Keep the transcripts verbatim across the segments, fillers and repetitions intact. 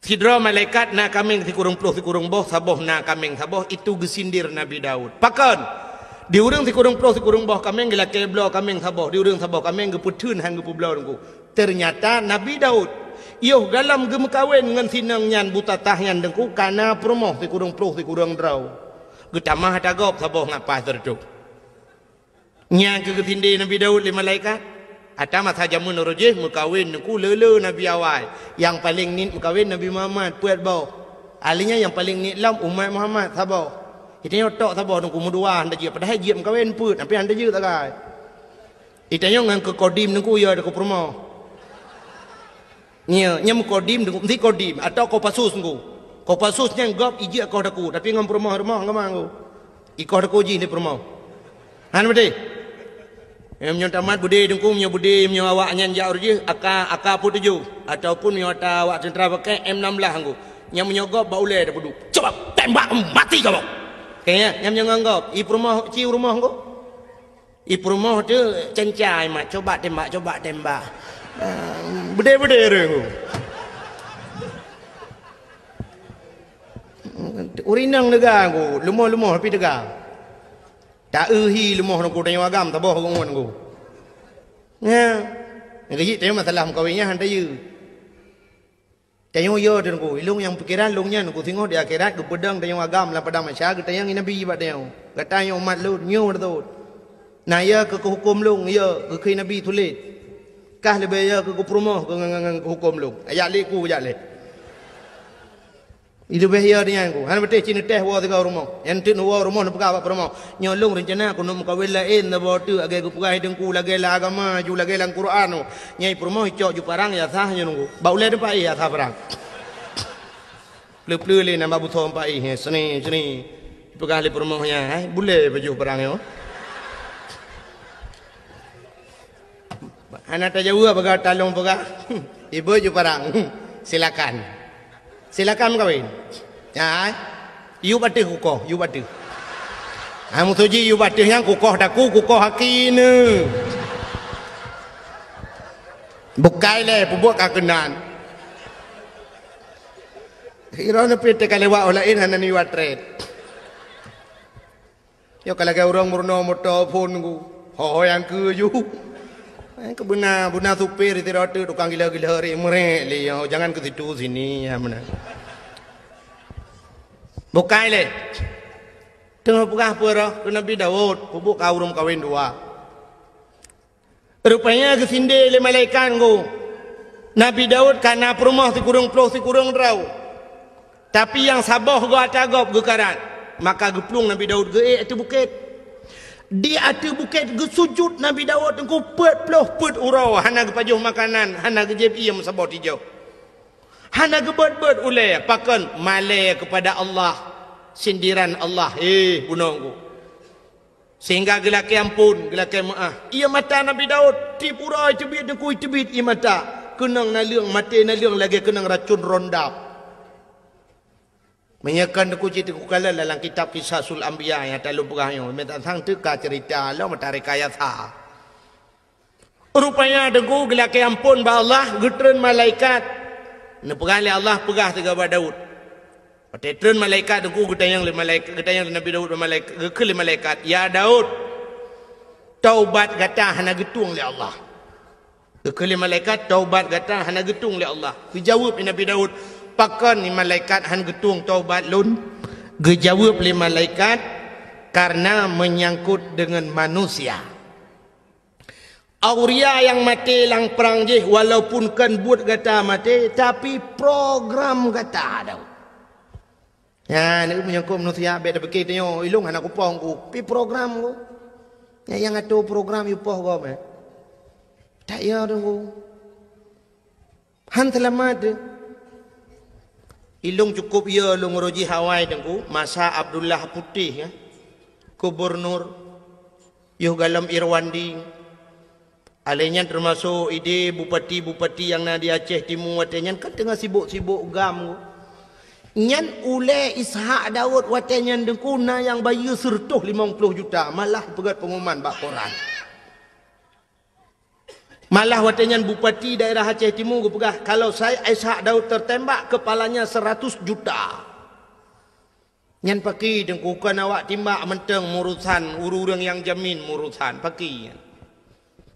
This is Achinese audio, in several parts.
Sidroe malaikat na kaméng sikureueng ploh sikureueng boh, saboh na kaméng saboh, itu geusindir Nabi Daud. Pakon? Di ureuëng sikureueng ploh sikureueng boh kaméng geulakée bloe kaméng saboh, di ureuëng saboh kaméng geupeutheun han geupeubloe Teungku. Teunyata Nabi Daud, yoh galom geumeukawen ngon sinong nyan butatah nyan Teungku, kana peurumoh sikureueng ploh sikureueng droe. Geutamah ata gob saboh ngat paih sireutôh. Nyang keu geusindé Nabi Daud lé malaikat. Ata masa jameun uroe jih meukawen Teungku le-le nabi awai. Nyang paleng niet meukawen Nabi Muhammad peuet boh. Akhirnya nyang paleng niet lom umat Muhammad saboh. Geutanyoe tok saboh Teungku meudua hana jeuet, padahai jeuet meukawen peuet, tapi hana jeuet sagai. Geutanyoe ngon keu Kodim Teungku ya keu peurumoh. Nyo, nyo meukodim, meusti kodim atau Kopassus Teungku. Kopassus nyan gob ijeuet koh Teungku, tapi ngon peurumoh-rumoh ngon ma Teungku. Ikoh Teungku jih di peurumoh. Han beutôi? Em, nyoe tamat beudé Teungku, nyoe beudé, nyoe awak nyan jak uroe jih, aka, aka peuet tujoh. Ataupun nyoe ata awak teuntra pakai M enam belas Teungku. Nyang meunyoe gob bak ulée tapeuduek. Coba tembak mati kamu. Kayaknya, nyang meunyoe ngon gob, i peurumoh, ci peurumoh Teungku. I peurumoh teuh cencai mat, coba tembak, coba tembak. Ah, beudé-beudé ureuëng tu. Ureuëng inong teuga Teungku, leumoh-leumoh tapi teuga. Ta-eu hi leumoh Teungku, tanyoe agam saboh ngon Teungku. Nya, nyang keujiek tanyoe masalah meukawen nyan han tayue. Tanyoe yo Teungku, ilong nyang pikeran lôn nyan Teungku, singoh di akhirat geupeudong tanyoe agam lam padang mahsyar, geutanyong Nabi bak tanyoe. Gata nyoe umat lôn, nyoe beutôi. Na yo keu huköm lôn, yo keu Nabi tuléh. Kah leubeh yo keu peurumoh keu ngan, ngan, ngan huköm lôn. Ajak lé ku, jak lé. Leubeh yo nyan Teungku. Hana beutôi cit neutéh woe sigoe rumoh. Nyang teuk neuwoe rumoh neupeugah bak peurumoh. Nyoe lôn reuncana keuneuk meukawen laén saboh teuk lagée geupeugah Teungku, lagée lam agama ju, lagée lam Quran. Nyai peurumoh icok ju parang ya sah nyoe Teungku. Bak ulée teumpat ya sah parang. Pleu-pleu lé nambah butong pai, seni, seni. Peugah lé peurumoh nyan, hai, bulée baju parang nyoe. Hana tajaweueb bagaih talong peugah. Ibu ju parang. Silakan. Silakan meukawen. Ya, hai. Yub ateueh kukoh, yub ateueh. Ha, musoji yub ateueh nyang kukoh daku, kukoh haki ne. Bukai lé, peubuet ka keunan. Droeneuh pih teuka lewat óh laén hana neuyue atret. Nyoe ka lagée ureuëng meurunoe moto phon Teungku. Ho-ho nyang keu ju. Eh, keu beuna, beuna supir sidroe teuk tukang gila-gila ri meurek lé nyoe. Jangan ke situ sini ya beuna. Bukai lé. Teungoh peugah peue roh keu Nabi Daud, peubuet ka ureuëng kawen dua. Rupanya geusindé lé malaikat Teungku. Nabi Daud ka na peurumoh sikureueng ploh sikureueng droe. Tapi nyang saboh goe ata gob geukarat. Maka geuplueng Nabi Daud geuék ateueh bukét. Di ateueh bukét geusujut Nabi Daud Teungku peuet ploh peuet uroe, hana geupajoh makanan, hana geujieb ié meusaboh tijoh. Hana geubeuet-beuet ulée, pakon malée keupada Allah, sindiran Allah, hé bunoe Teungku. Sehingga geulakée amphon, geulakée meuáh. Ié mata Nabi Daud, tiep uroe teubiet Teungku, teubiet ié mata. Keunong naleueng, maté naleueng lagée keunong racun rondap. Meunyoe kon Teungku cit Teungku kalon dalam kitab Qisasul Anbiya nyang talôn peugah nyoe, meutatang teuka ceurita lom meutareka yasa. Rupanya Teungku geulakée amphon bak Allah, geutreun malaikat. Neupeugah lé Allah, peugah sigoe bak Daud. Watée treun malaikat Teungku geutanyong lé malaikat, geutanyong lé Nabi Daud bak malaikat, geukheun lé malaikat, "Ya Daud, taubat gata hana geutueng lé Allah." Geukheun lé malaikat, "Taubat gata hana geutueng lé Allah." Geujaweueb lé Nabi Daud, "Pakon ni malaikat han geutueng taubat lôn?" Geujaweueb lé malaikat, "Karena menyangkut dengan manusia." Auria nyang maté lam prang jih, walaupun kon buet gata maté, tapi program gata Daud. Nyan, meunyoe kon manusia bék tapike tanyoe, ilong hana kupoh Teungku, pi program Teungku. Nyan nyang atur program yue poh gob, eh. Tak ya Teungku. Han seulamat teuh. Ilong cukup ya lôn uroe jih awai Teungku, masa Abdullah Putih, ya. Gubernur, yoh galom Irwandi. Alai nyan teumasok idé bupati-bupati nyang na di Aceh Timu watée nyan kan teungoh sibok-sibok gam. Nyan ulée Ishak Daud watée nyan Teungku na nyang bayeue seureutôh limong ploh juta, malah peugét peungumuman bak koran. Malah watée nyan bupati daerah Aceh Timu geupeugah, kalau Syekh Ishak Daud tertembak, kepalanya seratus juta. Nyan paki Teungku, kon awak timbak mantong murusan, ureuëng nyang jamin murusan, paki nyan.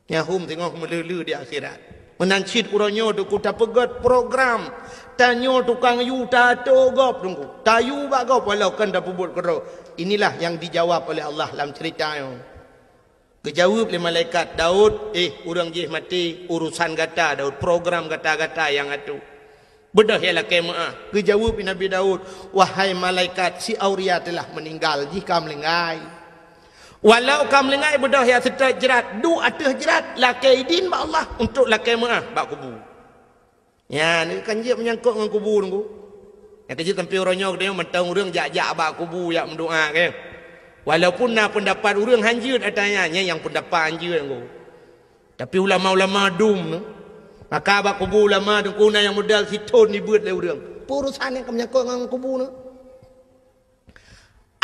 Nyahum singoh meuleuleue di akhirat. Meunan cit uroe nyoe Teungku tapeugét program. Tanyoe tukang yue tato gob Teungku. Tayue bak gob walau kon tapeubuet keudroe. Inilah yang dijawab oleh Allah lam cerita nyoe. Geujaweueb lé malaikat, "Daud, eh, ureuëng jih maté, urusan gata Daud, program gata-gata nyang atoe. Beudôh ya lakée meuáh." Geujaweueb lé Nabi Daud, "Wahai malaikat, si Auria telah meninggal, jih ka meulinggai. Walau ka meulinggai, beudôh ya seutôt jrat, duek ateueh jrat, lakée idin bak Allah untuk lakée meuáh bak kubu." Nyan kan jeuet meunyangkot ngon kubu Teungku. Nyang keujeuet sampoe uroe nyoe geutanyoe mantong ureuëng jak-jak bak kubu jak meudoá, kan? Walaupun na peundapat ureuëng hanjeuet ata nyan, nyan nyang peundapat hanjeuet Teungku. Tapi ulama-ulama dum nyoe, maka bak kubu ulama Teungku na nyang modal sithon jibeuet lé ureuëng. Peue urusan nyang ka meunyangkot ngon kubu nyoe?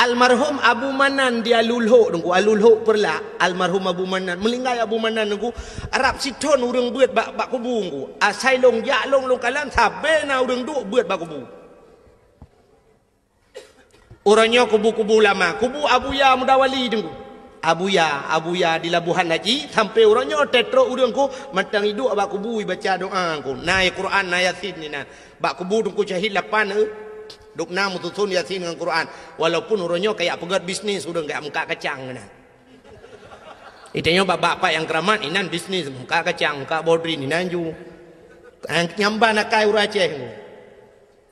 Almarhum Abu Manan di Alulhok Teungku, Alulhok Peureulak, almarhum Abu Manan, meulinggai Abu Manan Teungku, rab sithon ureuëng beuet bak, bak kubu Teungku. Asai lôn jak lôn, lôn kalon sabe na ureuëng duek beuet bak kubu. Uroe nyoe kubu-kubu lama, kubu Abuya Mudawali Teungku. Abuya, Abuya di Labuhan Haji, sampoe uroe nyoe teutrok ureuëng Teungku, mantong iduek bak kubu ibaca doá Teungku. Na Quran, na Yasin inan. Bak kubu Teungku Syahid lapan, eh. Dubna meususon Yasin ngon Quran. Walaupun uroe nyoe kajak peugét bisnis ureuëng kajak meukat kacang keunan. Itanyoe bak-bak nyang keuramat inan bisnis, meukat kacang, meukat bodrin inan ju. Nyang ban akai ureuëng Aceh.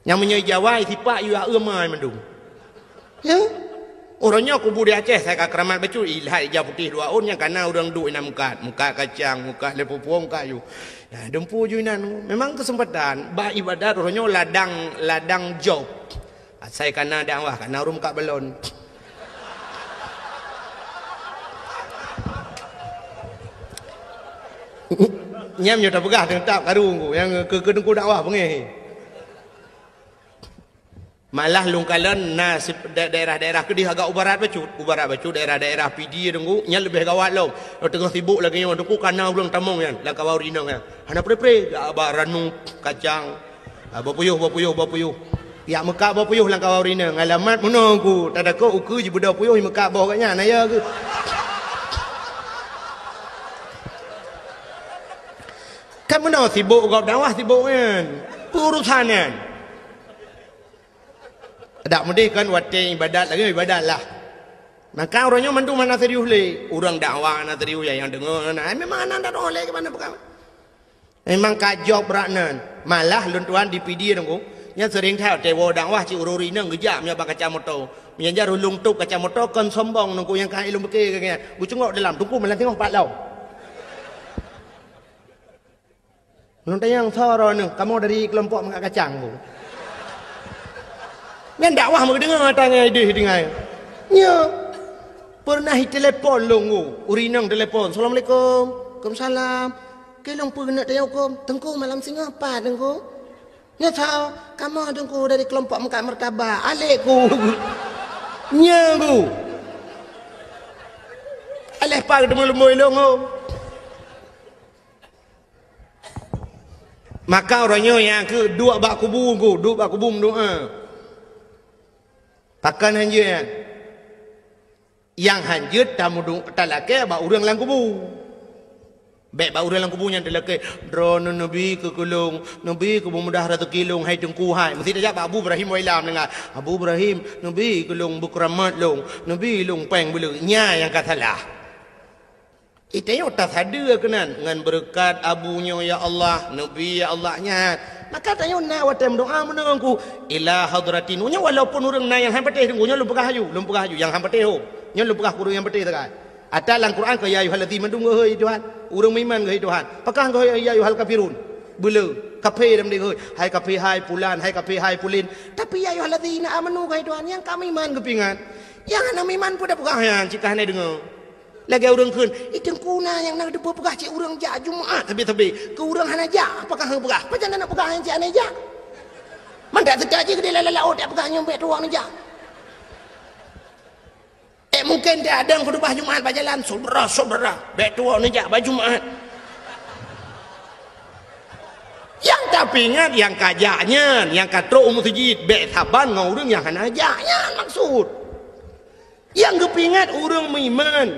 Nyang meunyoe Jawa sipak yue eumai mandum. Ya. Uroe nyoe kubu di Aceh sai ka keuramat bacut, ilhat ija putéh dua ôn nyang kana ureuëng duek inan meukat, meukat kacang, meukat lé pupueng, meukat yue. Nah, dumpu ju inan. Memang keuseumpatan bak ibadat uroe nyoe ladang, ladang job. Asai kana dakwah, kana ureuëng meukat balon. Nyam nyoe tapeugah teutap karu Teungku, nyang keu, keu Teungku dakwah beungéh. Malah lôn kalon na si-, da-, daerah-daerah keudeh agak u barat bacut. U barat bacut daerah-daerah Pidie Teungku, nyan leubeh gawat lom. Teungoh sibok lagée nyoe Teungku kana ureuëng tamong nyan lam kawan ureuëng inong nyan. Hana pre-pre, jak bak ranu, kacang. Ah, boh puyôh, boh puyôh, boh puyôh. Jak meukat boh puyôh lam kawan ureuëng inong. Alamat meunoe Teungku, tadakot ukeue jibeudôh puyôh meukat boh gobnyan, na ya keuh. Kan meunoe sibok gob dakwah sibok nyan. Peue urusan nyan. Dak meudeh kan watée ibadat lagée ibadat lah. Maka uroe nyoe mandum hana serius lé. Ureuëng dakwah hana serius, nyang deungoe hana. Ai memang hana dakwah lé keumanö peukara. Memang ka jok brat nan. Malah lôn tuan di Pidie Teungku, nyan seuring that watée woe dakwah cit ureuëng inong geujak meunyoe bak kaca moto. Meunyan jak rulung tôp kaca moto kon sombong Teungku nyang ka ilôn beuke geucungok dalam Teungku malah singoh pat lom. Lôn tanyong soe droeneuh, kamoe dari keulompok meukat kacang, Bu. Nyan dakwah meudeungoe ata ngon idéh tinggai. Nyo, peureunah itelepon lôn, Bu. Ureuëng inong telepon, "Assalamualaikum." "Waalaikumsalam." "Keu lôn peue keuneuk tanyong huköm?" "Teungku, malam singoh pat, Teungku." "Nyo soe?" "Kamoe, Teungku, dari keulompok meukat martabak." "Alek ku." Nyo, Bu. Alek pat teumeuleumui lôn, Bu. Maka uroe nyoe nyang keu duek bak kubu Teungku, duek bak kubu meudoá. Pakon hanjeuet nyan? Nyang hanjeuet tameudu-, talakée bak ureuëng lam kubu. Bék bak ureuëng lam kubu nyan talakée, "Droeneuh neubi keu keu lôn, neubi keu beumudah raseuki lôn, hai Teungku hai." Meusti tajak bak Abu Ibrahim Wailam deungon, "Abu Ibrahim, neubi keu lôn beukeuramat lôn, neubi lôn péng beuleue." Nyan nyang ka salah. Itanyoe tasadeue keunan ngon beureukat abu nyoe, "Ya Allah, neubi, ya Allah," nyan. Maka tanyoe na watée meudoá meunoe Teungku, "Ila hadratin." Nyoe walaupun ureuëng na nyang han patéh Teungku, nyoe lôn peugah aju, lôn peugah aju, nyang han patéh ho. Nyoe lôn peugah keu ureuëng nyang patéh sagai. Ata lam Quran keu, "Ya ayyuhallazina," mandum, "Hei Tuhan." Ureuëng meuiman keu, "Hei Tuhan." Pakon keu, "Ya ayyuhal kafirun." Beuleue, kafé lam deh, "Hai kafé, hai pulan, hai kafé, hai pulin." Tapi, "Ya ayyuhallazina amanu," keu, "Hei Tuhan," nyang ka meuiman geupeuingat. Nyang hana meuiman peue tapeugah nyan, cit ka hana deungoe. Lagée ureuëng kheun, "Ih, Teungku na nyang na teupeue peugah cit ureuëng jak Jumat sabe-sabe. Keu ureuëng hana jak, apakah hana peugah? Pajan na peugah nyang cit hana jak?" Mandak teuka jih keudeh lam laôt jak peugah nyoe bék tuwoe neujak. Eh, mungken di adang khutubah Jumat bak jalan, "Syedara-syedara, bék tuwoe neujak bak Jumat." Nyang tapeuingat nyang ka jak nyan, nyang ka trok u meuseujid, bék saban ngon ureuëng nyang hana jak nyan maksud. Nyang geupeuingat ureuëng meuiman.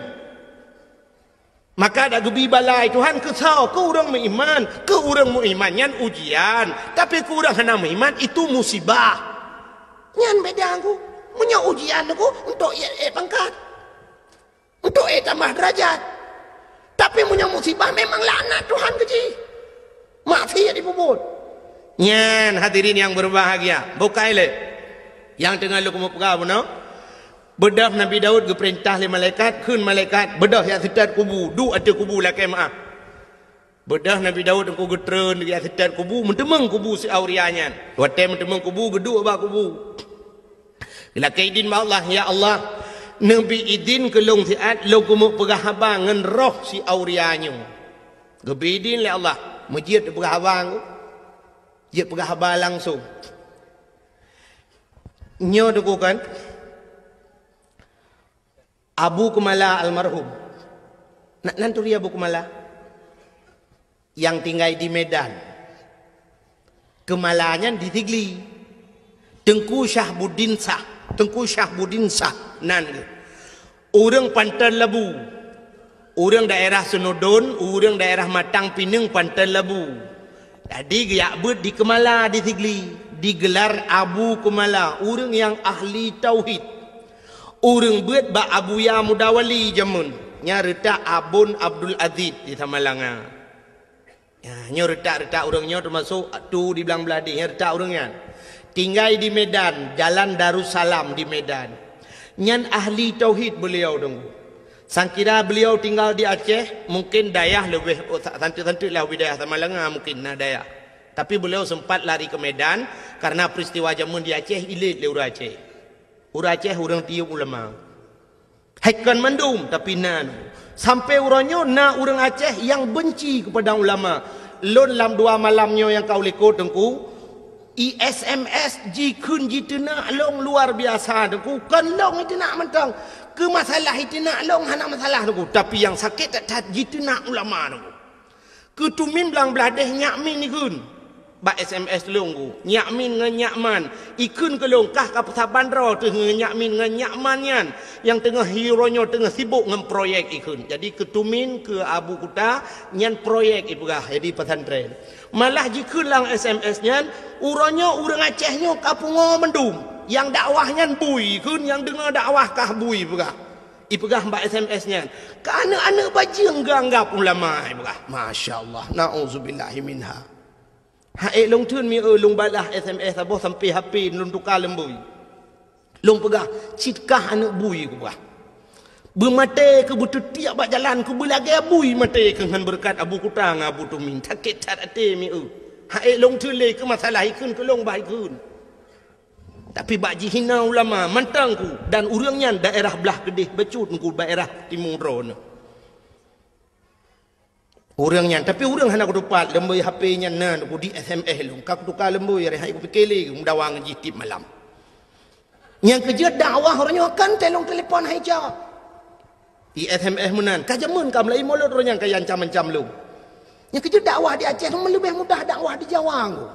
Maka dak geubi balai Tuhan keu soe? Keu ureuëng meuiman. Keu ureuëng meuiman nyan ujian, tapi keu ureuëng hana meuiman itu musibah. Nyan beda ku. Meunyoe ujian ku untuk ék, ék pangkat. Untuk ék tamah derajat. Tapi meunyoe musibah memang laknat Tuhan keu jih. Maksiat jipeubuet. Nyan hadirin yang berbahagia, bukai lé. Nyang teungoh lôn keumeung peugah bunoe, beudôh Nabi Daud geupeurintah lé malaikat, kheun malaikat, "Beudôh jak seutôt kubu, duek ateueh kubu lakée meuáh." Beudôh Nabi Daud teungku geutreun jak seutôt kubu, meuteumeung kubu si Auria nyan. Watée meuteumeung kubu, geuduek bak kubu. Geulakée idin bak Allah, "Ya Allah, neubi idin keu lôn siat lôn keumeung peugah haba ngon roh si Auria nyoe." Geubi idin lé Allah, meujeuet peugah haba, jeuet peugah haba langsong. Nyoe teungku kan, Abu Keumala almarhum. Na, nan turi Abu Keumala? Nyang tinggai di Medan. Keumala nyan di Sigli. Teungku Syahbuddin Syah. Teungku Syahbuddin Syah nan geuh. Ureuëng Panton Labu. Ureuëng daerah Seunudon, ureuëng daerah Matang Pineung Panton Labu. Jadi geujak beuet di Keumala di Sigli, digelar Abu Keumala, ureuëng nyang ahli tauhid. Ureuëng beuet bak Abuya Mudawali jameun, nyang reutak Abon Abdul Aziz di Samalanga. Ya, nyoe reutak-reutak ureuëng nyoe teumasok tu di Blang Bladeh, nyoe reutak ureuëng nyan. Tinggai di Medan, Jalan Darussalam di Medan. Nyan ahli tauhid beliau dong. Sangkira beliau tinggal di Aceh, mungkin dayah leubeh, oh, sa-, santeuk-santeuk lah wilayah Samalanga mungkin na dayah. Tapi beliau sempat lari ke Medan karena peristiwa jameun di Aceh ilét lé ureuëng Aceh. Ureuëng Aceh ureuëng tiyeub ulama. Hai kon mandum, tapi na. Sampai uroe nyoe na ureuëng Aceh nyang benci kepada ulama. Lôn lam dua malam nyoe nyang ka u likot teungku, i S M S jikheun jiteunak lôn luar biasa teungku. Kon lôn iteunak mantong. Keu masalah iteunak lôn hana masalah teungku. Tapi nyang sakét that-that jiteunak ulama teungku. Keu tumin Blang Bladeh nyak min ikheun. Bak S M S lôn ku, nyak min ngon nyak man. Ikheun keu lôn kah ka peusaban droe teuh ngon nyak min ngon nyak man nyan. Nyang teungoh hi uroe nyoe teungoh sibok ngon proyek ikheun. Jadi keu tumin keu Abu Kuta nyan proyek ipeugah jadi pesantren. Malah jikheun lam S M S nyan, uroe nyoe ureuëng Aceh nyoe ka pungo mandum. Nyang dakwah nyan bui ikheun, nyang deungoe dakwah kah bui peugah. Ipeugah bak S M S nyan, "Keu aneuëk-aneuëk bajeueng geuanggab ulama," ipeugah. Masya Allah, na'udzubillahi minha. Hai lôn theun mi eu lôn balah S M S saboh sampai H P lôn tuka lom bui. Lôn peugah, "Cit kah aneuëk bui," kupeugah. Beumaté keu beuteutiek bak jalan keu beulagée bui maté keu ngon beureukat Abu Kuta ngon Abu Tumin. Sakét that até mi eu. Hai lôn theun lé keu masalah ikheun keu lôn bah ikheun. Tapi bak jihina ulama mantong ku dan ureuëng nyan daerah blah keudeh bacut ku daerah timu droeneuh. Ureuëng nyan, tapi ureuëng hana kutupat lom bui H P nyan na ku di S M S lôn ka kutuka lom bui, hai kupike lé meudawa ngon jih tieb malam. Nyang keujeuet dakwah uroe nyoe kan telong telepon hai jak. I S M S meunan, ka jameun ka meulaie mulod roh nyang ka ancam-ancam lom. Nyang keujeuet dakwah di Aceh leubeh mudah dakwah di Jawa ngku.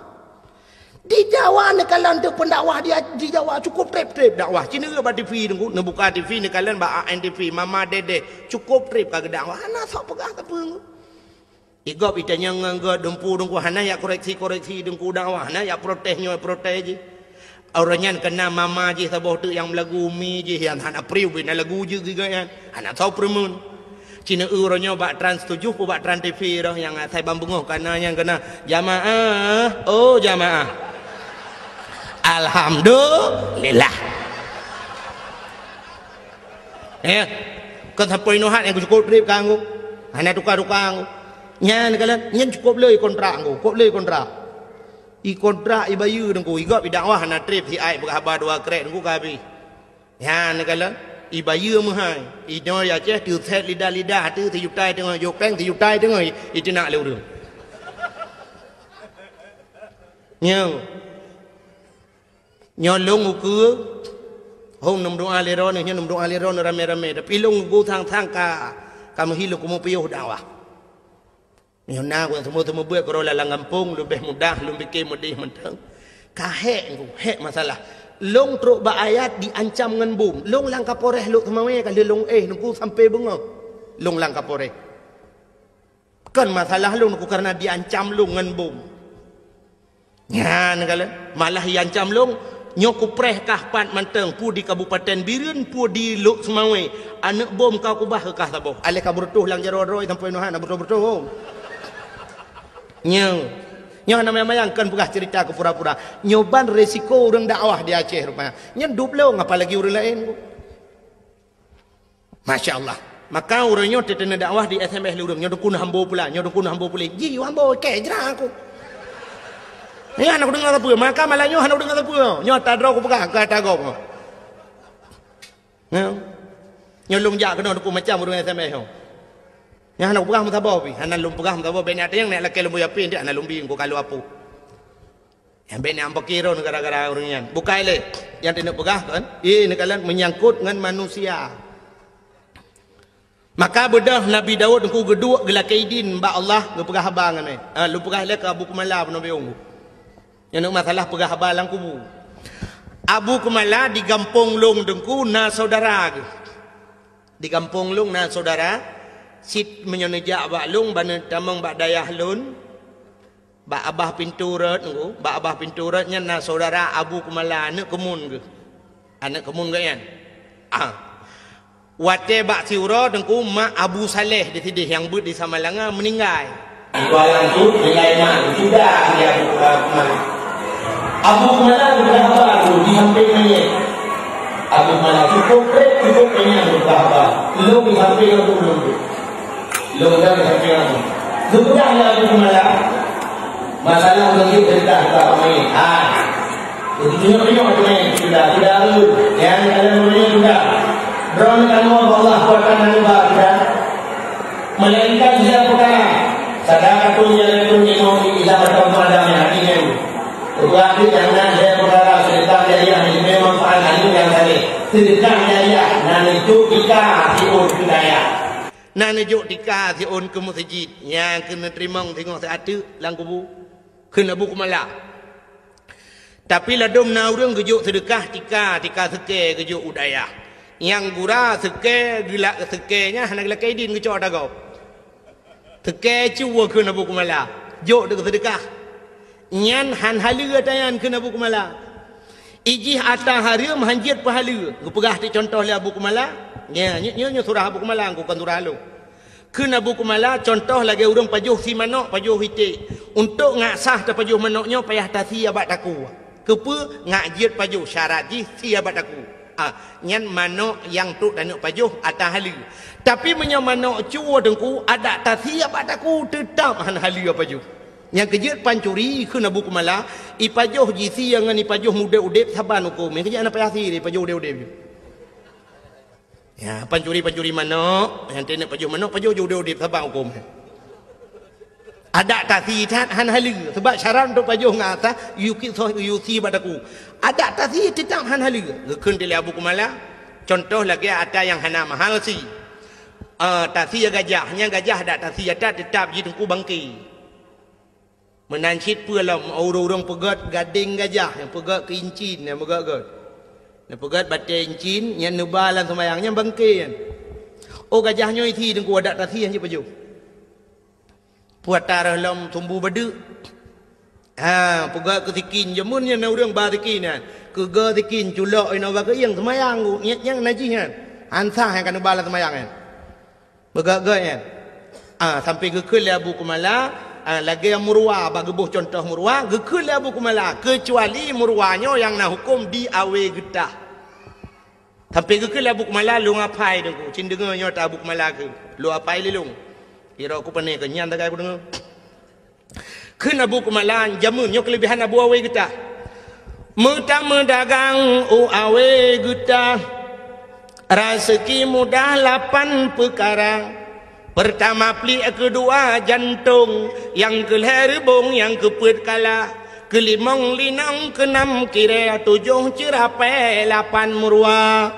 Di Jawa neukalon teuk pendakwah di, di Jawa cukup treb-treb dakwah. Ci neuk bak T V ngku, neubuka T V neukalon bak A N T V, Mama Dedeh, cukup treb ka geudakwah. Hana sok peugah sapeue ngku. Igop itanyong ngon gop dumpu dengku hana yak koreksi-koreksi dengku dakwah, hana yak protes nyoe protes jih. Ureuëng nyan kena mama jih saboh teuk nyang meulagu umi jih nyang hana priu bina lagu jeuet giga nyan. Hana tho peureumeun. Cina ureuëng nyoe bak Trans tujuh pu bak Trans T V roh nyang asai bang beungoh kana nyang kena jamaah, oh jamaah. Alhamdulillah. Eh, kon sampoe inoe hat nyang cukup treb kanggo. Hana tuka-tuka ngku. Nyan kalon, nyan cukup lé kontrak ngku, cukup lé kontrak. I kontrak i bayeue dengku, i gop i dakwah hana treb si ai peugah haba dua krek dengku ka habéh. Nyan kalon, i bayeue meuhai. Inoe ya ceh teuset lidah-lidah teu sijutai teungoh jopeng sijutai teungoh i, i teunak lé ureuëng. Nyoe. Nyoe lôn ukeue, hong neumeudoa lé droeneuh, nyoe neumeudoa lé droeneuh ramé-ramé. Tapi lôn ukeue sang-sang ka, ka meuhi lôn keumeung piôh dakwah. Nyoe na ku nyang seumeubeuet keudroe lam gampông, leubeh mudah lôn pike meudeh mantong. Ka hék ku, hék masalah. Lôn trok bak ayat diancam ngon bom. Lôn lam Kapolres Lhokseumawe ka lheueh lôn éh, Teungku, sampoe beungoh. Lôn lam Kapolres. Kon masalah lôn, Teungku, kareuna diancam lôn ngon bom. Nyan kalon, malah iancam lôn, nyoe kupreh kah pat mantong, peue di Kabupaten Bireuen, peue di Lhokseumawe, aneuk bom ka kubah keu kah saboh. Aléh ka beureutoh lam jaroe droe sampoe nyoe hana beureutoh-beureutoh. Nyoe, nyoe hana mayang-mayang, kon peugah ceurita keu pura-pura. Nyoe ban resiko ureuëng dakwah di Aceh rupanya. Nyan dup lôn, apalagi ureuëng laén. Masya Allah. Maka ureuëng nyoe teuteuna dakwah di S M S lé ureuëng, nyoe Teungku na hambo pula, nyoe Teungku na hambo pula. Ji, hambo, keu jra aku. Nyoe hana kudeungoe sapeue, maka malam nyoe hana kudeungoe sapeue. Nyoe ata droe kupeugah, keu ata gob. Nyoe. Nyoe lôn jak keunoe Teungku macam ureuëng S M S nyoe. Nyoe hana kupeugah meusaboh pih, hana lôn peugah meusaboh, bèk neutanyong, neulakèe lôn buya pih, hana lôn bi, Teungku, ka lôn apui. Nyang bèk neupeukiron gara-gara ureuëng nyan. Bukai lé. Nyang teuneuk peugah kan? Eh, neukalon menyangkut ngon manusia. Maka beudôh Nabi Daud Teungku geuduek geulakèe idin bak Allah geupeugah haba ngon nyan. Ha, lôn peugah lé keu Abu Kumala peunoh biông. Nyang neuk masalah peugah haba lam kubu. Abu Kumala di gampông lôn Teungku na saudara geuh. Di gampông lôn na saudara, cit meunyoe neujak bak lôn, ban neutamong bak dayah lôn, bak abah pintoe rot Teungku, bak abah pintoe rot nyan na saudara Abu Kumala, aneuk keumun geuh. Aneuk keumun geuh nyan. Ah. Watèe bak siuroe Teungku, mak Abu Saleh di sideh nyang beuet di Samalanga meuninggai. Ibarat tu, nilai mak, sudah dia Abu Kumala. Abu Kumala sudah haba tu di samping mayét. Abu Kumala cukup trép, cukup kenyang sudah haba. Lôn di samping Abu lôn tu. Lôn dah sampai langsung. Geupeugah lé Abu Kumala, masalah meunyoe teuntang ka peumain. Ha. Jadi, tunyok-tunyok peumain, sudah, sudah, sudah. Nyang dalam dunia sudah. Droeneuh ka Allah buatan manusia sudah. Melainkan dia perkara. Sadaqatun jariyatul ilmu ila matam pada hati nyan. Berarti jangan dia perkara sedekah jariah yang memang pahala yang saleh. Sedekah jariah nan itu kita tipu budaya. Na neujok tika siôn keu meuseujid nyang keuneuk teurimong singoh siat teuk lam kubu, kheun Abu Kumala. Tapi ladôm na ureuëng geujok seudeukah tika, tika seukée geujok u dayah. Nyang gura seukée geulak seukée nyan hana geulakée idin geucok ata gob. Seukée cue kheun Abu Kumala, jok deuk seudeukah. Nyan han haleue ata nyan kheun Abu Kumala. Ijih ata hareuem han jeuet peuhaleue. Geupeugah teuk cuntoh lé Abu Kumala. Nya, nyoe, nyoe, nyoe surah Abu Kumala, kon surah lôn. Kheun Abu Kumala, cuntoh lagée ureuëng pajoh sie manök, pajoh iték. Untuk ngak sah tapajoh manök nyoe payah tasie bak takue. Keupeue? Ngak jeuet pajoh, syarat jih sie bak takue. Ah, nyan manök nyang trok taneuk pajoh ata haleue. Tapi meunyoe manök cue Teungku, adak tasie bak takue, teutab han haleue pajoh. Nyang keujeuet pancuri kheun Abu Kumala, ipajoh jisie ngon ipajoh udeb-udeb saban huköm. Nyang keujeuet hana payah sie, ipajoh udeb-udeb. Ya, pancuri-pancuri manök, nyang teuneuk pajoh manök, pajoh udeb-udeb saban huköm. Adak tasie that han haleue, sebab syarat untuk pajoh ngon ata, yue ki soh, yue sie bak takue. Adak tasie teutab han haleue. Geukheun lé Abu Kumala, cuntoh lagée ata nyang hana mahal sie. Ah, tasie gajah, nyang gajah adak tasie ata teutab jih Teungku bangke. Meunan cit peue lom ureuëng-ureuëng peugét gadeng gajah, nyang peugét keu incin, nyang peugét-gét. Nyang peugét batée incin, nyang neuba lam seumayang, nyang bangke nyan. Oh, gajah nyoe isie Teungku, adak tasie han jeuet pajoh. Peue ata reuh lom sumbu badeuk. Ha, peugét keu sikin, jameun nyan na ureuëng ba sikin nyan. Keugeue sikin, culok inoe bak keuieng, seumayang ku, nyang, nyang najih nyan. Han sah nyang ka neuba lam seumayang nyan. Beugét-gét nyan. Ah, sampai geukheun lé Abu Kumala, ah, lagée murwa, bak geuboh cuntoh murwa, geukheun lé Abu Kumala, keucuali murwa nyoe nyang na huköm di awe geutah. Sampai geukheun lé Abu Kumala, lôn apai Teungku, cit deungoe nyoe ata Abu Kumala kheun, lôn apai lé lôn. Piro ku pane keu nyan tagai ku deungoe. Kheun Abu Kumala, jameun nyoe keuleubehan Abu Awe Geutah. Meutameudagang u Awe Geutah, raseuki mudah lapan peukara. Peurtama pliek, keudua jantong, nyang keulhée reubong, nyang keupeuet kala, keulimong linong, keunam kirée, tujoh ceurapée, lapan meuruwa.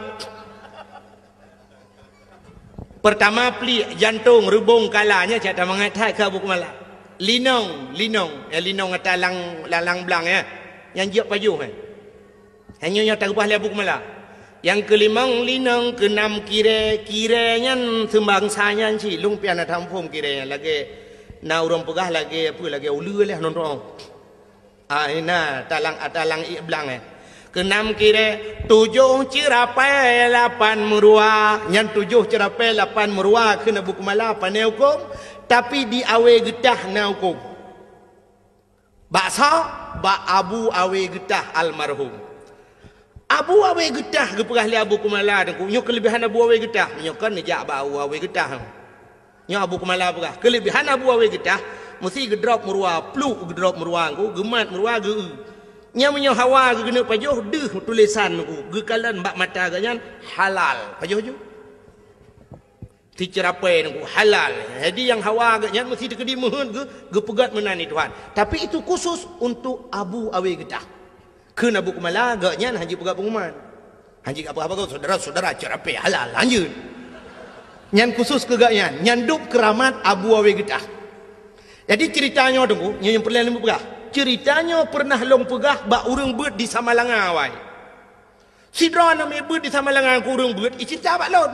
Peurtama pliek, jantong, reubong, kala, nyan cit that mangat that keu Abu Kumala. Linong, linong. Eh, linong ata lang, lang, lang blang, eh. Nyang jeuet pajoh, eh. Hanya nyang takeubah lé Abu Kumala. Nyang keulimong linong, keunam kirée, kirée nyan seumbangsa nyan cit. Lôn pian na taphom kirée nyan lagée na ureuëng peugah lagée apa, lagée uleue lé nonton. Ah, ina talang, talang ié blang, eh. Keunam kirée, tujoh ceurapée lapan meuruwa. Nyan tujoh ceurapée lapan meuruwa kheun Abu Kumala pane hukôm, tapi di awé geutah na hukôm. Bak soe? Bak Abu Awé Geutah almarhum. Abu Awé Geutah geupeugah lé Abu Kumala Teungku, nyoe keuleubihan Abu Awé Geutah. Meunyoe kon neujak bak Abu Awé Geutah. Nyoe Abu Kumala peugah, keuleubihan Abu Awé Geutah, meusti geudrop meuruwa, pluk geudrop meuruwa Teungku, geumat meuruwa geu-eu. Nyan meunyoe hawa geukeuneuk pajoh, deuh tulésan Teungku, geukalon bak mata geuh nyan halal. Pajoh ju. Siceurapée Teungku, halal. Jadi nyang hawa geuh nyan meusti teukeudi meuheuet geu-, geupeugét meunan di Tuhan. Tapi itu khusus untuk Abu Awé Geutah. Kheun Abu Kumala, geuh nyan hana jipeugah pengumuman. Hana jipeugah apa-apa, saudara-saudara, ceurapée halal, lanjut. Nyan khusus keu geuh nyan, nyan dub keuramat Abu Awé Geutah. Jadi ceurita nyoe Teungku, nyoe nyang peureulée lôn peugah. Ceurita nyoe peureunah lôn peugah bak ureuëng beuet di Samalanga awai. Sidroe aneuk miet beuet di Samalanga Teungku, ureuëng beuet, iceurita bak lôn.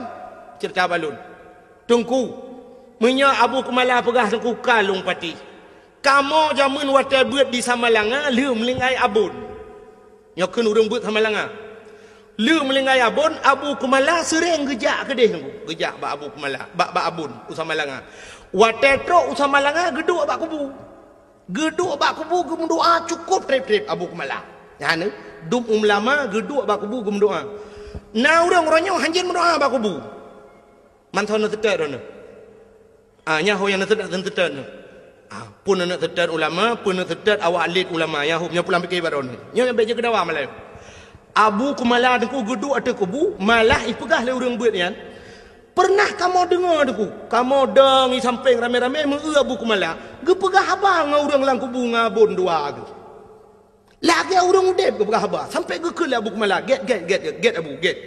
Ceurita bak lôn. Teungku, meunyoe Abu Kumala peugah Teungku ka lôn patéh. Kamoe jameun watée beuet di Samalanga lheueh meulinggai abon. Nyoe kheun ureuëng beuet Samalanga. Lheueh meulinggai abon, Abu Kumala seuréng geujak keudeh Teungku. Geujak bak Abu Kumala, bak, bak abon u Samalanga. Watée trok u Samalanga geuduek bak kubu. Geuduek bak kubu geumeudoá cukôp treb-treb Abu Kumala. Nyan, dum ulama geuduek bak kubu geumeudoá. Na ureuëng uroe nyoe hanjeuet meudoá bak kubu. Mantong na teutet droeneuh. Ah, nyan ho nyang na teutet, na teutet nyoe. Ah, peue na teutet ulama, peue na teutet awak lét ulama, nyan ho nyang pulang pike bak droeneuh. Nyoe nyang bék jeuet keu dawa malam. Abu Kumala Teungku geuduek ateueh kubu, malah ipeugah lé ureuëng beuet nyan, "Peureunah kamoe deungoe Teungku, kamoe dong i sampéng ramé-ramé meu-eu Abu Kumala geupeugah haba ngon ureuëng lam kubu ngon abon dua geuh. Lagée ureuëng udeb geupeugah haba, sampoe geukheun lé Abu Kumala, 'Gét, gét, gét, gét, gét Abu, gét.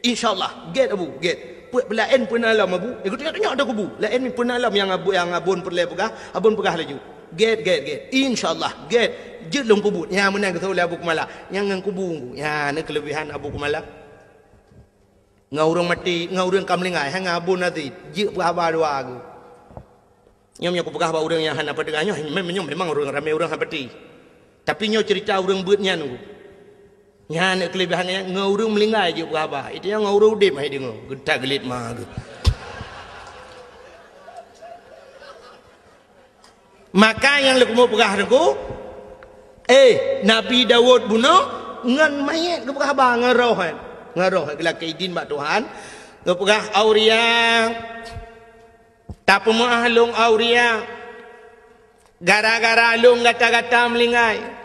Insya Allah, gét Abu, gét. Peue, peue laén peue na lom Abu?' Geutanyoe-tanyoe ateueh kubu. Laén peue na lom nyang abu-, nyang abon peureulée peugah, abon peugah laju, 'Gét, gét, gét. Insya Allah, gét. Jeuet lôn peubuet.' Nyan meunan geuseuôt lé Abu Kumala. Nyan ngon kubu Teungku. Nyan na keuleubihan Abu Kumala. Ngon ureuëng maté, ngon ureuëng ka meuninggai, hana abon até, jeuet peugah haba dua geuh. Nyoe meunyoe kupeugah bak ureuëng nyang hana peudeungoe nyoe, mem-, nyoe memang ureuëng ramé ureuëng hana peuti. Tapi nyoe ceurita ureuëng beuet nyan Teungku. Nyan keuleubihan nyan, ngon ureuëng meuninggai jeuet peugah haba. Itu nyang ngon ureuëng udeb hai deungoe, geutak geulit ma geuh. Maka nyang leukumu peugah Teungku, eh, Nabi Daud bunoe ngon manyét geupeugah haba ngon roh, eh. Ngon roh, eh, geulakée idin bak Tuhan. Geupeugah, "Auria, tapeumeuáh lôn Auria. Gara-gara lôn gata-gata meulinggai.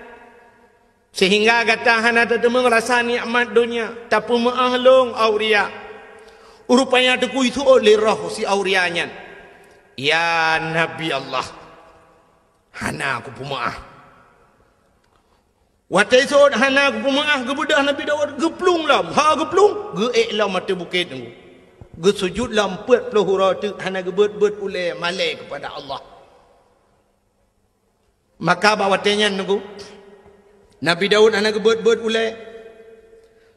Seuhingga gata hana tateumeung rasa nikmat donya, tapeumeuáh lôn Auria." Rupanya Teungku iseuôt lé roh si Auria nyan, "Ya Nabi Allah, hana kupeumeuáh." Watée iseuôt hana kupeumeuáh, geubeudôh Nabi Daud geuplueng lom. Ha geuplueng, geuék lom ateueh bukét Teungku. Geusujut lom peuet ploh uroe teuk hana geubeuet-beuet ulée malée keupada Allah. Maka bak watée nyan Teungku, Nabi Daud hana geubeuet-beuet ulée,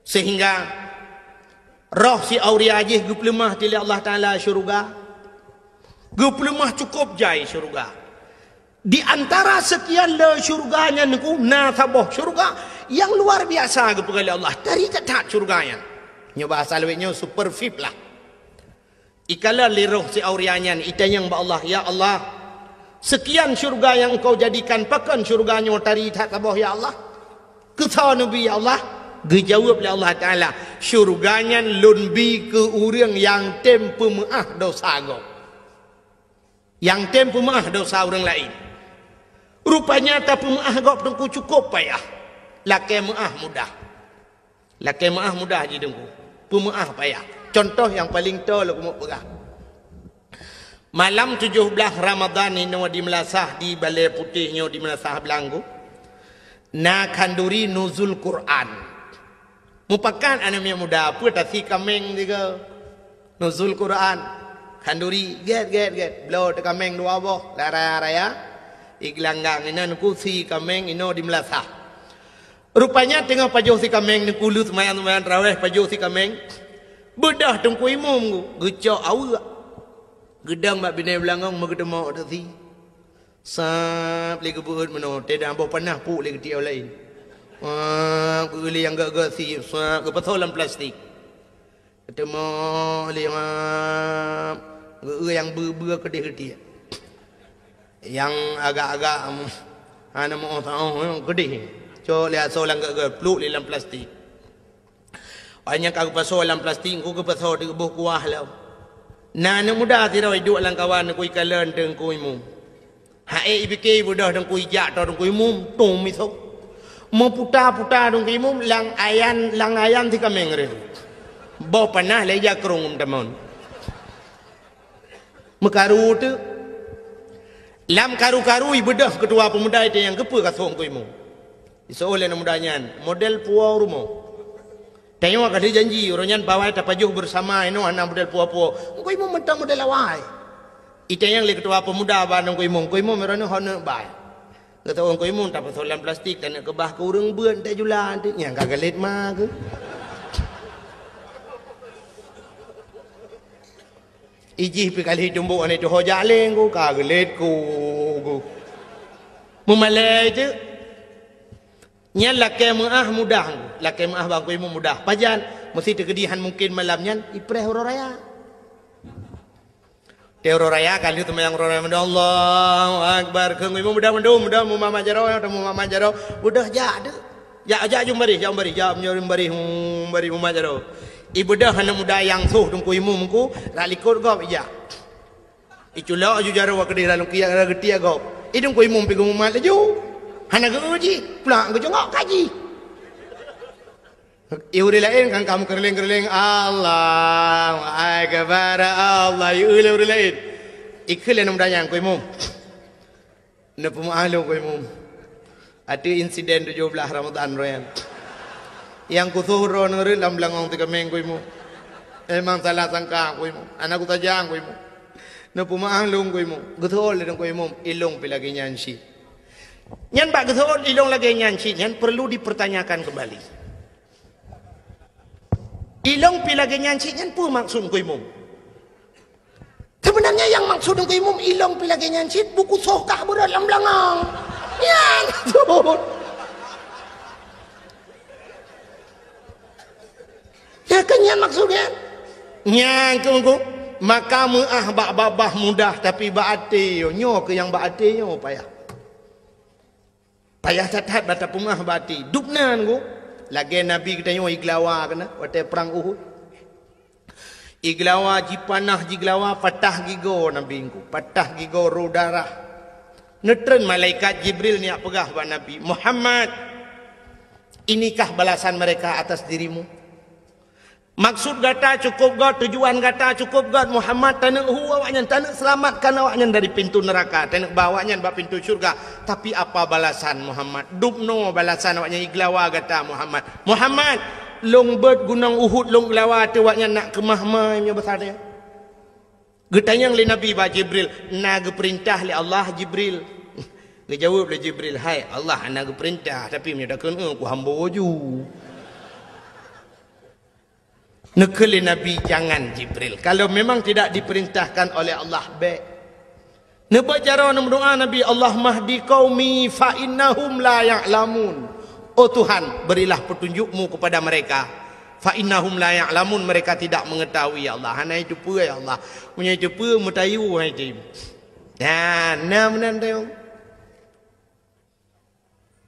seuhingga roh si Auria jih geupeuleumah lé Allah Taala syeuruga. Geupeuleumah cukôp jai syeuruga. Di antara seukian le syeuruga nyan Teungku, na saboh syeuruga nyang luar biasa geupeugah lé Allah. Tari that-that syeuruga nyan. Nyoe bahasa lawét nyoe super V I P lah. Ikalon lé roh si Auria nyan, itanyong bak Allah, "Ya Allah, seukian syeuruga nyang Engkau jadikan, pakon syeuruga nyoe tari that saboh, ya Allah?" "Keu soe neubi, ya Allah?" Geujaweueb lé Allah Taala, "Syeuruga nyan Lôn bi keu ureuëng nyang tem peumeuáh desya gob." Nyang tem peumeuáh desya ureuëng laén. Rupanya tapeumeuáh gob Teungku cukôp payah. Lakée meuáh mudah. Lakée meuáh mudah jih Teungku. Peumeuáh payah. Cuntoh nyang paleng toe lôn keumeung peugah. Malam tujoh blaih Ramadhan inoe di meulasah di Balée Putéh nyoe di meulasah Blang Teungku, na khanduri nuzul Quran. Mupakat aneuk miet muda, peue tasi kaméng sigoe. Nuzul Quran. Khanduri, gét, gét, gét. Bloe teukaméng dua boh, lam raya-raya. Iglanggang inan ku si kaméng inoe di meulasah. Rupanya teungoh pajoh si kaméng, neukulu seumayang-seumayang taraweh pajoh si kaméng. Beudôh teungku imum ku, geucok aweuek. Geudong bak binéh beulangong meugeuteumok teuk si. Sab lé geubeuet meunoe, teudah boh panah puk lé geutiek laén. Sab geueu lé nyang gét-gét si, sab geupasoe lam plastik. Teumoh lé ma geu-, nyang beu-beu keudeh geutiek. Nyang agak-agak, em, hana meu-oh taoh, em, keudeh. Cok lé asoe lam geu-, geu-, pluek lé lam plastik. Óh nyang ka geupasoe lam plastik, engku geupasoe di boh kuah lom. Na aneuk muda sidroe iduek lam kawan, neukui kalon teungku imum. Hai, ipike beudôh teungku ijak, toh teungku imum, tum misok. Meuputa-puta teungku imum, lam ayan, lam ayan si kaméng reh. Boh panah lé jakrong tamon. Meukaru teuk. Lam karu-karu ibeudôh keutua peumuda itu nyang keupeue ka sok teungku imum. Iseuôt lé aneuk muda nyan, model puwoe rumoh. Tanyoe ka lheueh janji, uroe nyan bawai tapajoh beusama inoe hana model puwoe-puwoe. Teungku imum mantong model awai. Itanyong lé keutua peumuda bak teungku imum, "Teungku imum, uroe nyoe ho neuk bai?" Geuteu'oh teungku imum tapasoe lam plastik, taneuk keubah keu ureueng beuet, teuh jula, teuh nyang ka galét ma keuh. Ijih pih ka lheueh tumbok aneuk tuho jak lé ku, ka galét ku, ku. Meumalée teuk. Nyan lakée meu'ah mudah, lakée meu'ah bak teungku imum mudah. Pajan? Meusti teukeudi han mungken malam nyan ipreh uroe raya. Teuh uroe raya ka lheueh seumayang uroe raya, Allahu Akbar. Keu teungku imum mudah mandum, mudah mumat-mat jaroe, mumat-mat jaroe. Mudah jak teuk. Jak, jak jumbareh, jak jumbareh, jak jumbareh, jumbareh mumat jaroe. Ibeudôh aneuk muda nyang soh teungku imum ku, rak likot gob ijak. Iculok aju jaroe keudeh lam lungkiek, geutiek gob. Idong teungku imum pih geumumat laju. Hana geu-eu jih, plak geucongok kaji. I ureueng laén kan ka meukeureuléng-keureuléng, "Allahu Akbar, Allah," i eu lé ureueng laén. Ikheun lé aneuk muda nyan, "Teungku imum, neupeumeu'ah lôn, teungku imum. Ateueh insiden tujoh blaih Ramadhan uroe nyan. Nyang kusoh droeneuh rhot lam beulangong si kaméng, teungku imum. Memang salah sangka, teungku imum. Hana kusaja, teungku imum. Neupeumeu'ah lôn, teungku imum." Geuseuôt lé teungku imum, "Ilôn pih lagée nyan cit." Nyan bak geuseuôt ilôn lagée nyan cit nyan perlu dipertanyakan kembali. Ilôn pih lagée nyan cit nyan peue maksud teungku imum? Sebenarnya nyang maksud teungku imum, ilôn pih lagée nyan cit, buku soh kah beurot lam beulangong. Nyan maksud. Ya kan nyan maksud nyan? Nyan keuh, maka meu'ah bak babah mudah, tapi bak até nyoe, nyoe keuh nyang bak até nyoe payah. Payah that-that bak tapeumeu'ah bak até. Dubna teungku, lagée Nabi geutanyoe igeulawa keunan watée prang Uhud. Igeulawa jipanah, jigeulawa, patah gigoe Nabi teungku, patah gigoe, rô darah. Neutreun malaikat Jibril neujak peugah bak Nabi, "Muhammad, inikah balasan mereka atas dirimu? Maksud gata cukup göt, tujuan gata cukup göt, Muhammad, taneuk hu awaknyan, taneuk seulamatkan awaknyan dari pintu neuraka, taneuk ba awaknyan bak pintu syurga. Tapi apa balasan, Muhammad? Dubnoe balasan awaknyan igeulawa gata, Muhammad. Muhammad, lôn beuet gunong Uhud, lôn geulawa ateueh awaknyan nak keumah mai meunyoe basa nyan." Geutanyong lé Nabi bak Jibril, "Na geupeurintah lé Allah, Jibril?" Geujaweueb lé Jibril, "Hai, Allah hana geupeurintah, tapi meunyoe takheun, eh, kuhambo ju." Neukheun lé Nabi, "Jangan, Jibril. Kalau memang tidak diperintahkan oleh Allah, bék." Neubeuet jaroe neumeudoá Nabi, "Allahumma hdi qaumi fa innahum la ya'lamun." Oh Tuhan, berilah petunjuk-Mu kepada mereka. "Fa innahum la ya'lamun," mereka tidak mengetahui, ya Allah. Hana jiteupeue, ya Allah. Meunyoe jiteupeue, meutayue hai jih. Nah, na meunan tayue.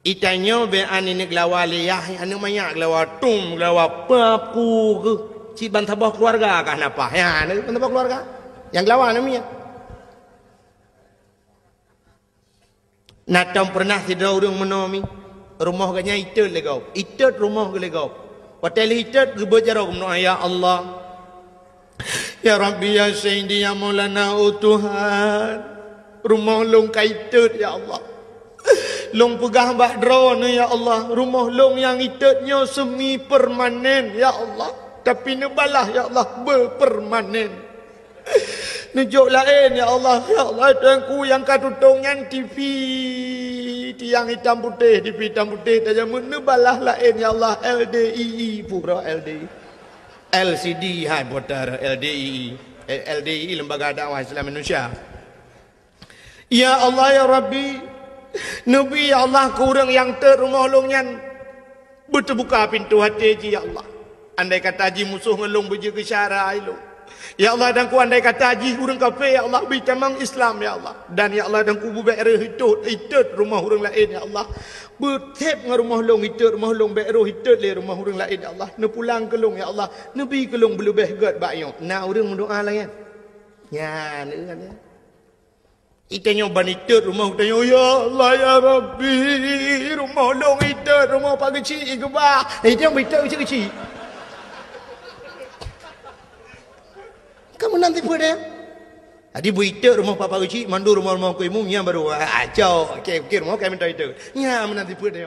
Itanyoe bèk aneuk geulawa lé yah, aneuk manyak geulawa tum, geulawa papu keuh. Cit ban saboh keuluwarga kah na paih. Ya, ban saboh keuluwarga. Nyang geulawa aneuk miet. Na tom peureunah sidroe ureueng meunoe mi, rumoh geuh nyan itot lé gob. Itot rumoh geuh lé gob. Watèe lheuh itot geubeuet jaroe geumeudoa, "Ya Allah, ya Rabbi, ya Sayyidi, ya Maulana, oh Tuhan, rumoh lôn ka itot, ya Allah. Lôn peugah bak Droeneuh, ya Allah, rumoh lôn nyang itot nyoe semi permanen, ya Allah, tapi neubalah, ya Allah, beupermanen." Neujok laén, ya Allah. Ya Allah, Tuhanku, nyang ka tutong nyan T V tiang itam putéh, T V itam putéh tajamut, neubalah laén, ya Allah, L D I I, pura L D I. L C D hai putar L D I I. L D I I, Lembaga Dakwah Islam Indonesia. Ya Allah, ya Rabbi, neubi, ya Allah, keu ureuëng nyang teuet rumoh lôn nyan beuteubuka pintoe até jih, ya Allah. Andai kata jih musoh ngon lôn beujeuet keu syara ilôn, ya Allah, dan ku andai kata jih ureuëng kafé, ya Allah, bri tamong Islam, ya Allah. Dan, ya Allah, dan ku beubék reuh itôt, itôt rumoh ureuëng laén, ya Allah. Beutép ngon rumoh lôn itôt rumoh lôn, bék rôh itôt lé rumoh ureuëng laén, ya Allah. Neupulang keu lôn, ya Allah. Neubi keu lôn beuleubeh gét bak nyoe. Na ureuëng meudoá lagée nyan. Nyan, nyan. Itanyoe ban itôt rumoh, itanyoe, "Ya Allah, ya Rabbi, rumoh lôn itôt, rumoh Pak Geuchik ikeubah." Itanyoe ban itôt keuchik-keuchik. Ka meunan tipe deh. Jadi beu itôt rumoh Pak, Pak Geuchik, mandum rumoh-rumoh ku imum, nyan baru, ah, cok. Oke, oke, rumoh ka meunan itôt. Nyan meunan tipe deh.